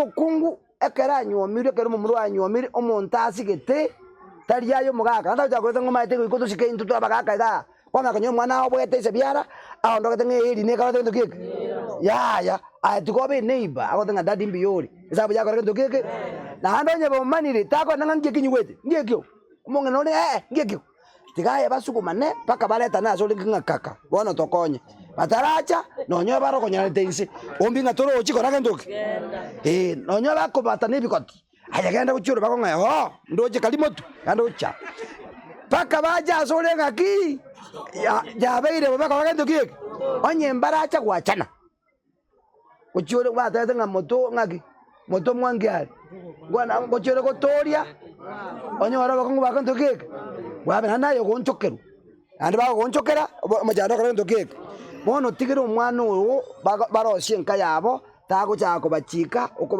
Omokungu ekero anywomirwe, ekero omomura oye anywomirwe, omonto asigete, tari aye omogaka, naende tagocha koreta ng'a omanyete goika otosike intwe tore abagaka igaa, kwamanya konya omwana aoboete ase biara, aondogete ng'a eeri nekarete gento ki eke? Yaya, aye tiga obe eneighbour, agote ng'a daddy mbuya ore, esabu yakora gento ki eke? Naende onye bomanire, takorenta ng'a nki eki nyigwete, nki ekio? Omong'ina ore ee, nki ekio? Tiga aye basugumane mpaka baretane asore ng'a kaka, bono tokonye. Bataracha, nonye bare okonyorete inse, ombi ng'a torochi kora gento ki? Ee, nonye bakobatana ebigoti, aye genda gochia orobago ng'a oo, ndoche karia motwe, genda gochia. Mpaka bache asore ng'aki, ya yabeire bobe kora gento ki eke? Onye mbaracha gwachana. Gochia ore gwatebete ng'a moto ng'aki, moto mwangi are, bwana gochia ore gotoria, onyore obokong'u bwa gento ki eke, bwabe naende aye ogoonchokerwa, naende bagogoonchokera obo omochando okore gento ki eke. Bono tigera omwana oyo bago barosie enka yabo, tagochaka kobachika okoba.